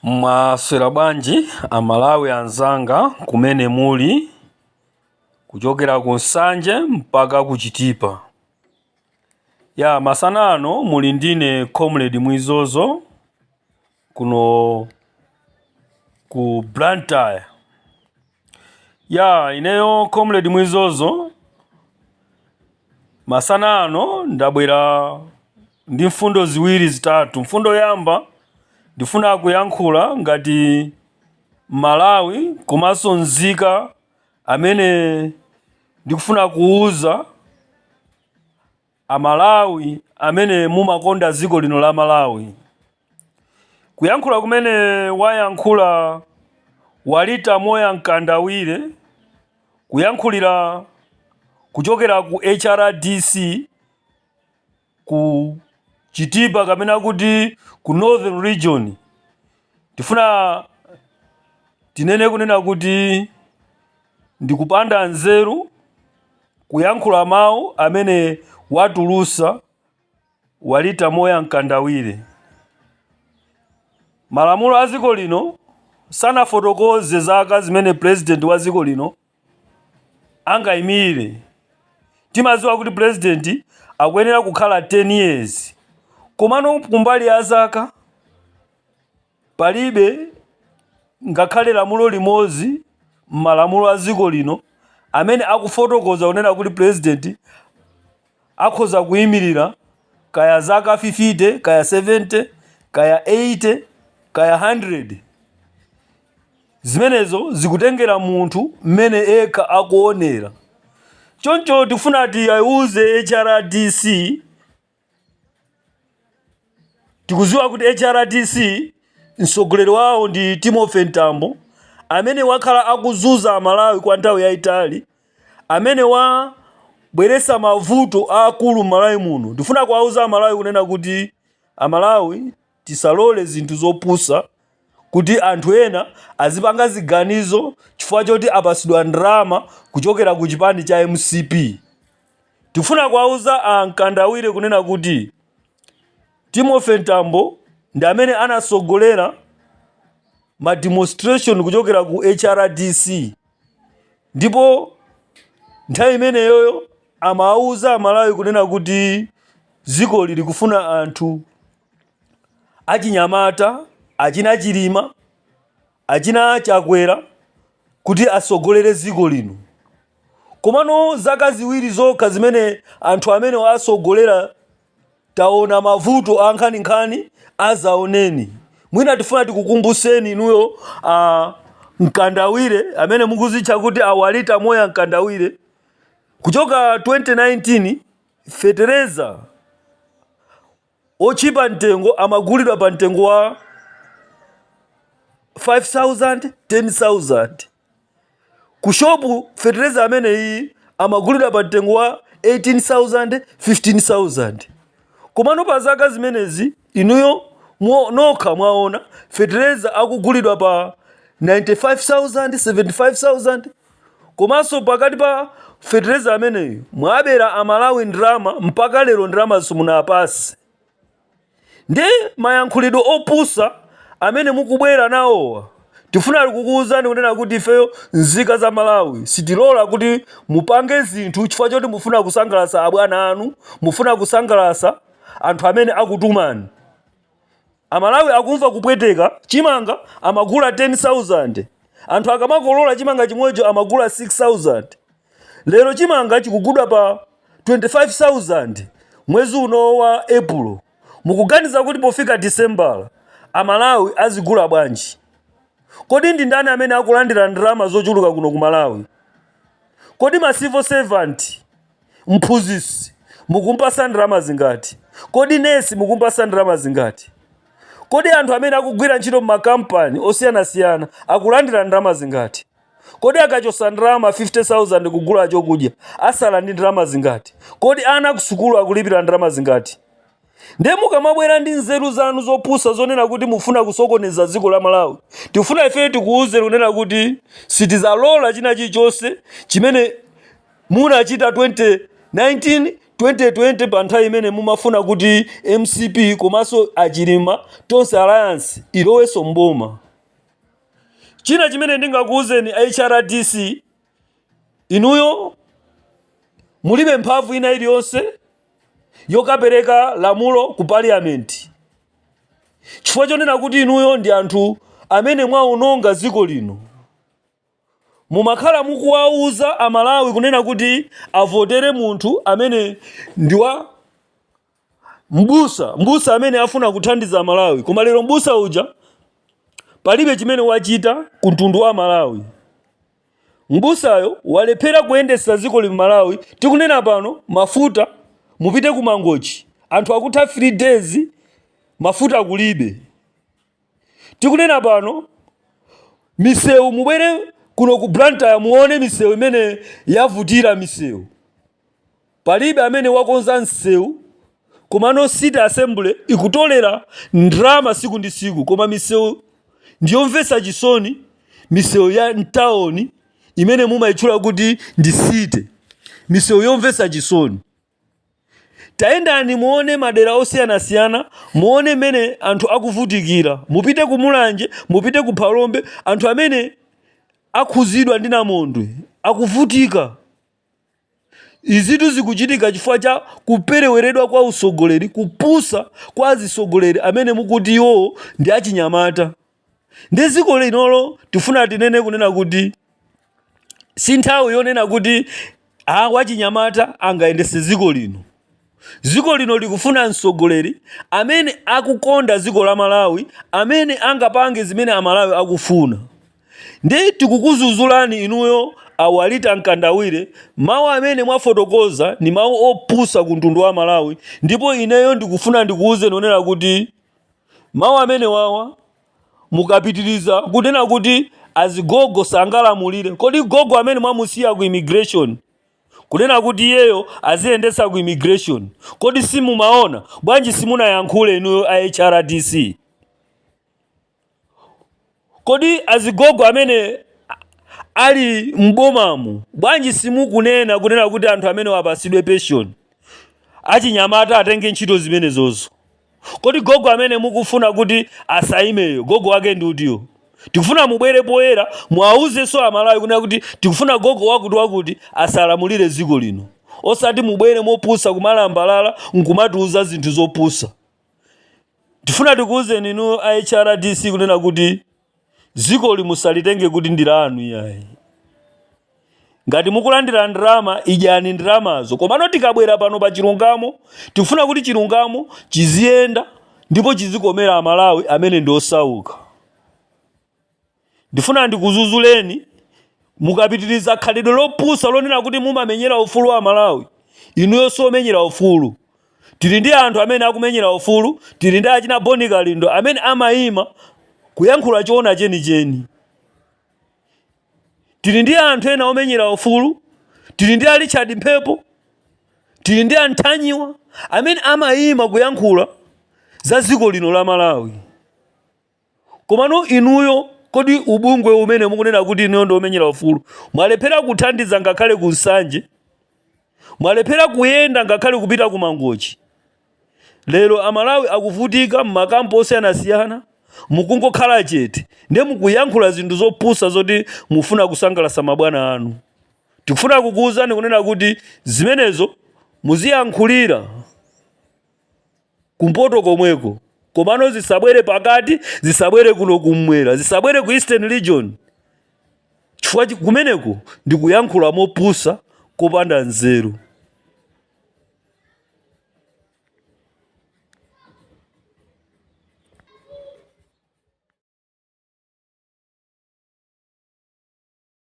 Mwaswera bwanji Amalawi anzanga kumene muli, kuchokera ku Nsanje mpaka ku Chitipa? Ya masana ano muli ndine Comrade Mwizozo kuno ku Blantyre. Ya ineyo Comrade Mwizozo masana ano ndabwera ndi mfundo ziwiri zitatu. Mfundo yoyamba, ndifuna kuyankhula ngati Malawi komanso nzika amene ndikufuna kuuza Amalawi amene mumakonda dziko lino la Malawi. Kuyankhula kumene wayankhula Walita Moya Mkandawire, kuyankhulira kuchokera ku HRDC ku Chitipa kapena kuti ku Northern Region, tifuna tinene kunena kuti ndikupanda nzeru kuyankhula mawu amene watulusa Walita Moya Mkandawire. Malamulo a dziko lino sanafotokoze zaka zimene president wa dziko lino angayimire. Timadziwa kuti president akuyenera kukhala 10 years, komano kumbali ya zaka palibe ngakhale lamulo limodzi m'malamulo a dziko lino amene akufotokoza kunena kuti president akhoza kuyimirira kaya zaka 50, kaya 70, kaya 80, kaya 100. Zimenezo zikutengera munthu mmene ekha akuonera. Choncho tifuna tiwauze HRDC. Tikudziwa kuti HRDC mtsogoleri wawo ndi Timothy Mtambo, amene wakhala akuzunza Amalawi kwa nthawi yayitali, amene wabweretsa mavuto aakulu m'Malawi muno. Ndifuna kuwauza Amalawi kunena kuti Amalawi tisalole zinthu zopusa kuti anthu ena azipanga ziganizo chifukwa choti apasidwa ndalama kuchokera ku chipani cha MCP. Tifuna kuwauza a Mkandawire kunena kuti Timothy Mtambo ndi amene anasogolera ma demonstration kuchokera ku HRDC, ndipo nthawi imeneyoyo amawauza Amalawi kunena kuti dziko lili kufuna anthu achinyamata, achina Chilima, achina Chakwera, kuti asogolere dziko lino. Komano zaka 2 zokha zimene anthu amene asogolera, taona mavuto ankhaninkhani azaoneni. Mwina tifuna tikukumbuseni inuyo a Mkandawire amene mukuzitcha kuti a Walita Moya Mkandawire, kuchoka 2019 fetereza otchipa mtengo amagulidwa pa mtengo wa 5000, 10,000. Ku shopu fetereza ameneyi amagulidwa pa mtengo wa 18,000, 15,000. Komano pa zaka zimenezi inuyo nokha mwaona fetereza akugulidwa pa 95,000, 75,000. Komanso pakati pa fetereza ameneyu mwabera Amalawi ndalama, mpaka lero ndalama simunapase. Ndi mayankhulidwe opusa amene mukubwera nawowa, tifuna kukuwuzani kunena kuti ifeyo nzika za Malawi sitilola kuti mupange zinthu chifukwa choti mufuna kusangalatsa abwana anu, mufuna kusangalatsa anthu amene akutumani. Amalawi akumva kupweteka. Chimanga amagula 10,000, anthu akamakolola chimanga chimwecho amagula 6,000. Lero chimanga chikugulidwa pa 25,000 mwezi uno wa April. Mukuganiza kuti pofika December Amalawi azigula bwanji? Kodi ndi ndani amene akulandira ndalama zochuluka kuno ku Malawi? Kodi ma civil servant, mphunzitsi mukumpasa ndalama zingati? Kodi nesi mukumpasa ndalama zingati? Kodi anthu amene akugwira ntchito m'makampani osiyanasiyana akulandira ndalama zingati? Kodi akachosa ndalama 50,000 kugula chokudya asala ndi ndalama zingati? Kodi ana kusukulu akulipira ndalama zingati? Ndiye mukamabwera ndi nzeru zanu zopusa zonena kuti mufuna kusokoneza dziko la Malawi, tifuna ife tikuwuzeni kunena kuti sitizalola china chilichonse chimene munachita 2019. 2020 pa nthawi imene mumafuna kuti MCP komanso achilima Tonse Alliance ilowenso mboma. China chimene ndingakuwuzeni, HRDC, inuyo mulibe mphamvu ina iliyonse yokapereka lamulo ku parliament, chifukwa chonena kuti inuyo ndi anthu amene mwaononga dziko lino. Mumakhala mukuwauza Amalawi kunena kuti avotere munthu amene ndi wa mbusa, mbusa amene afuna kuthandiza Amalawi, koma lero mbusa uja palibe chimene wachita ku mtundu wa Malawi. Mbusayo walephera kuyendetsa dziko li Malawi. Tikunena pano, mafuta, mupite ku Mangochi, anthu akutha 3 days mafuta kulibe. Tikunena pano, misewu, mubwere kuno ku Blantyre muone misewu imene yavutira. Misewu palibe amene wakonza msewu, komano City Assembly ikutolera ndalama siku ndi siku, koma misewu ndiyomvetsa chisoni. Misewu ya mtawuni imene mumayitchula kuti ndi city, misewu yomvetsa chisoni. Tayendani muone madera osiyanasiyana, muone mmene anthu akuvutikira. Mupite ku Mulanje, mupite ku Phalombe, anthu amene akhuzidwa ndi namondwe akuvutika. Izitu zikuchitika chifukwa cha kupereweredwa kwa usogoleri, kupusa kwa azisogoleri amene mukuti iwowo ndi achinyamata. Ndi dziko linolo tifuna tinene kunena kuti si nthawi yonena kuti a wachinyamata angayendese dziko lino. Dziko lino likufuna mtsogoleri amene akukonda dziko la Malawi, amene angapange zimene Amalawi akufuna. Ndi tikukuzuzulani inuyo a Walita Mkandawire, mawu amene mwafotokoza ni mawu opusa ku mtundu wa Malawi. Ndipo ineyo ndikufuna ndikuwuzeni onena kuti mawu amene wawa mukapitiriza kunena kuti azigogo sangalamulire, kodi gogo amene mwamusiya ku immigration kunena kuti iyeyo aziyendetsa ku immigration, kodi simumaona? Bwanji simunayankhule inuyo a HRDC? Kodi azigogo amene ali m'bomamu, bwanji simukunena kunena kuti anthu amene wapasidwe pension, achinyamata atenge ntchito zimenezozo? Kodi gogo amene mukufuna kuti asaimeyo, gogo wake ndi utiyo? Tikufuna mubwere poyera, muwauzenso Amalawi kunena kuti tikufuna gogo wakuti wakuti asalamulire dziko lino, osati mubwere mopusa kumalambalala nkumatiuza zinthu zopusa. Tifuna tikuwuzeni inu a HRDC kunena kuti dzikoli musalitenge kuti ndi lanu, iyayi. Ngati mukulandira ndalama, idyani ndalamazo, komano tikabwera pano pa chilungamo, tikufuna kuti chilungamo chiziyenda ndipo chizikomera Amalawi amene ndi osauka. Ndifuna ndikuzuzuleni, mukapitiriza khalidwe lopusa lonena kuti mumamenyera ufulu wa Malawi, inuyo somenyera ufulu. Tili ndi anthu amene akumenyera ufulu, tili ndi achina Boni Kalindo amene amayima kuyankhula choona chenicheni. Tili ndi anthu ena omenyera ufulu, tili ndi a Richard Mphepo, tili ndi anthanyiwa amene amayima kuyankhula za dziko lino la Malawi. Komano inuyo, kodi ubungwe umene mukunena kuti inuyo ndi omenyera ufulu, mwalephera kuthandiza ngakhale ku Nsanje, mwalephera kuyenda ngakhale kupita ku Mangochi. Lero Amalawi akuvutika m'makampu osiyanasiyana, mukungokhala chete, ndiye mukuyankhula zinthu zopusa zoti mufuna kusangalatsa mabwana anu. Tikufuna kukuwuzani kunena kuti zimenezo muziyankhulira kumpoto komweko, komano zisabwere pakati, zisabwere kuno kummwera, zisabwere ku Eastern Region, chifukwa kumeneko ndikuyankhula mopusa kopanda nzeru.